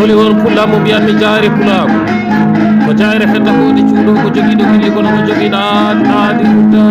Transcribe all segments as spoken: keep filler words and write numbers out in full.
Holi won pulaa mo mbiyatmi Jaayre Pulaagu. Ko Jaayre fedda ko woni cuuɗo, ko jogiiɗo gili kono ko jogiiɗo aadi, aadi udda.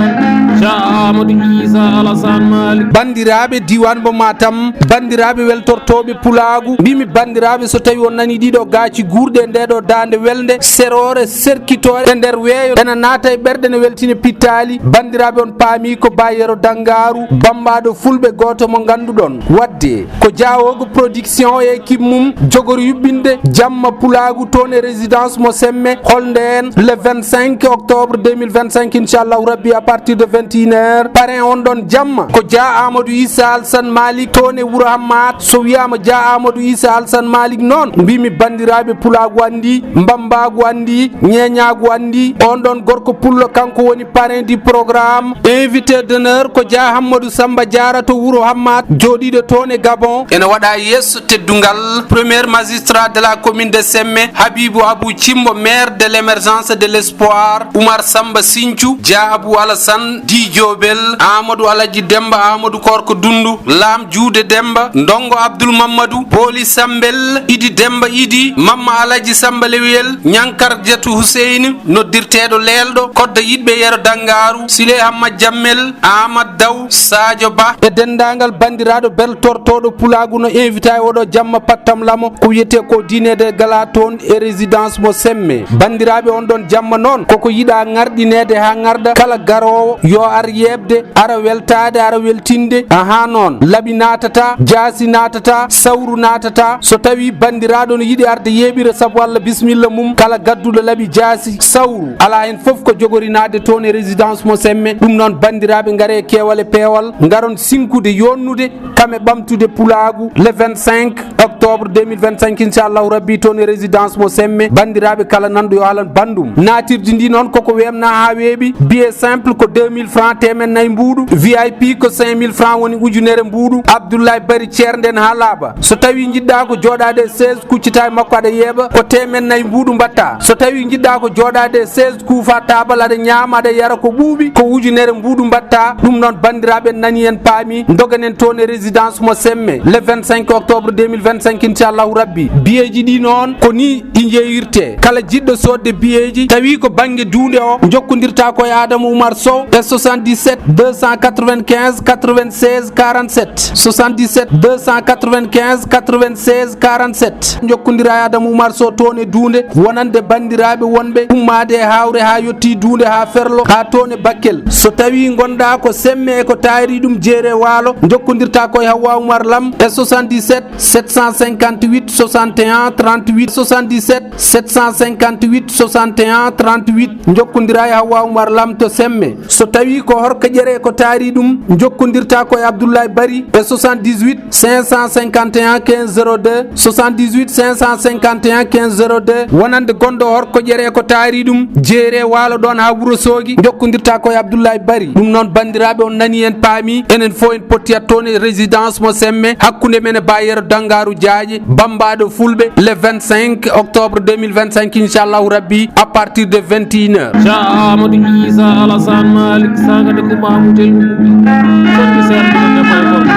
Ca Amadou Issa Alassane Malick. Banndiraaɓe diiwaan mo Matam, banndiraaɓe weltortooɓe Pulaagu, mbimi banndiraaɓe so tawi on nani ɗiɗo gaaci guurɗe e ndeɗo daande welde, seroore, serkitoore e nder weeyo, ena naata e ɓerɗe ne weltini pittaali. Banndiraaɓe on paami ko Ba Yero Dangaaru, bammbaaɗo fulɓe gooto mo ngannduɗon. Waɗde ko Diawogo Production e équipe mum jogori yuɓɓinde jamma Pulaagu toon e résidence mo Semme, holnde en le vingt-cinq octobre deux mille vingt-cinq, inchallahu rabbi, à partir de vingt et une heures. Parrain on ɗon jamma ko Dia Amadou Issa Alassane Malick toon e Wuro Hammat. So wiyaama Dia Amadou Issa Alassane Malick noon, mbimi banndiraaɓe Pulaagu anndi, Mbammbaagu anndi, Ñeeñaagu anndi, on ɗon gorko pullo, kanko woni parrain du programme. Invité d'honneur ko Dia Hammadou Samba Diarra to Wuro Hammat, jooɗiiɗo toon e Gabon. Ene waɗa yeeso teddungal premier magistrat de la commune de Semme, Habibou Abou Thimbo, maire de l'émergence de l'espoir, Oumar Samba Sinthiou, Dia Abou Alassane, Di Diobel, Amadou Alaji Demba, Amadou Korko Dundu, Lam Juude Demba, Ndongo Abdoul Mamadou, Booli Sambel, Idi Demba Idi, Mamma Alaji Samba Lewiyel, Ñankar Jatu Huseyni, noddirteeɗo leelɗo, kodda yiɗɓe Yero Dangaaru, Sile Hamma Jammel, Amat Daw, Sadio Ba. E denndaangal banndiraaɗo beltortooɗo Pulaagu no invita e oɗo jamma pattam lamo, ko wiyetee ko diineede gala toon e résidence mo Semme. Banndiraaɓe, on ɗon jamma noon, koko yiɗa ŋarɗineede haa ŋarɗa, kala garoowo yo ar yeeɓde, ara weltaade, ara weltinde. Ahaa noon, laɓi naatata, jaasi naatata, sawru naatata. So tawi banndiraaɗo no yiɗi arde yeeɓira sabu Allah, bisimilla mum, kala gadduɗo laɓi, jaasi, sawru, alaa heen fof ko jogori naatde toon e résidence mo Semme. Ɗum noon, banndiraaɓe, ngare keewal e peewal, ngaron sinkude, yonnude, kame ɓamtude Pulaagu le vingt-cinq octobre deux mille vingt-cinq, inchallahu rabbi, toon e résidence mo Semme. Banndiraaɓe, kala nanɗo yo alan banndum. Naatirdi ndi noon koko weemna haa weeɓi. Billet simple ko deux mille francs, teemen nayi mbuuɗu. V I P ko cinq mille francs, woni ujunere mbuuɗu. Abdoulaye Bari, ceernden haa laaɓa. So tawi njiɗɗa ko jooɗaade e chaise, kuccita e makko aɗa yeeɓa, ko teemen nayi mbuuɗu mbaɗta. So tawi njiɗɗa ko jooɗaade e chaise, kuufa taabal, aɗa ñaama, aɗa yara, ko ɓuuɓi, ko ujunere mbuuɗu mbaɗta. Ɗum noon, banndiraaɓe, en nani, en paami, ndoganen toon e résidence mo Semme le vingt-cinq octobre deux mille vingt-cinq, inchallahu rabbi. Biyeeji ɗi noon ko ni ɗi jeeyirte. Kala jiɗɗo soodde biyeeji, tawi ko bannge duunde o, jokkondirta ko e Adama Oumar Sow e soixante-dix-sept deux cent quatre-vingt-quinze quatre-vingt-seize quarante-sept, soixante-dix-sept deux cent quatre-vingt-quinze quatre-vingt-seize quarante-sept. Jokkondira e Adama Oumar Sow toon e duunde, wonande banndiraaɓe wonɓe ummaade e Haawre haa yettii duunde haa Ferlo, haa toon e Bakkel. So tawi ngonɗa ko Semme e ko taari ɗum, Jeere Waalo, jokkondirta ko e Hawwa Oumar Lam e soixante-dix-sept sept cent cinquante-huit soixante et un trente-huit, soixante-dix-sept sept cent cinquante-huit soixante et un trente-huit. Jokkondira e Hawwa Oumar Lam to Semme. So tawi ko Horko Ƴere ko taari ɗum, jokkondirta ko e Abdoulaye Bari e soixante-dix-huit cinq cent cinquante et un quinze zéro deux, soixante-dix-huit cinq cent cinquante et un quinze zéro deux. Wonande gonɗo Horko Ƴere ko taari ɗum, Jeere Waalo ɗoon haa Wuro Soogi, jokkondirta ko e Abdoulaye Bari. Ɗum noon, banndiraaɓe, on nani, en paami, enen fof en pottiyat toon e résidence mo Semme, hakkunde men e Ba Yero Dangaaru Jaaƴe, bammbaaɗo fulɓe, le vingt-cinq octobre deux mille vingt-cinq, inchallahu rabbi, à partir de vingt et une heures. Ca Amadou Issa Alassane Malick, Sagade Kumba Amutel Umbi. Soddi seeɗa ko debbo e gorko.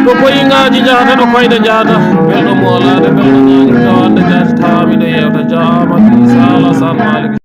Ɗo koyngaaji njahata, ɗo koyɗe njahata. Belɗo moolaade, belɗo ñaagirde, wande jaati tawa miɗo yewta. Ca Amadou Issa Alassane Malick.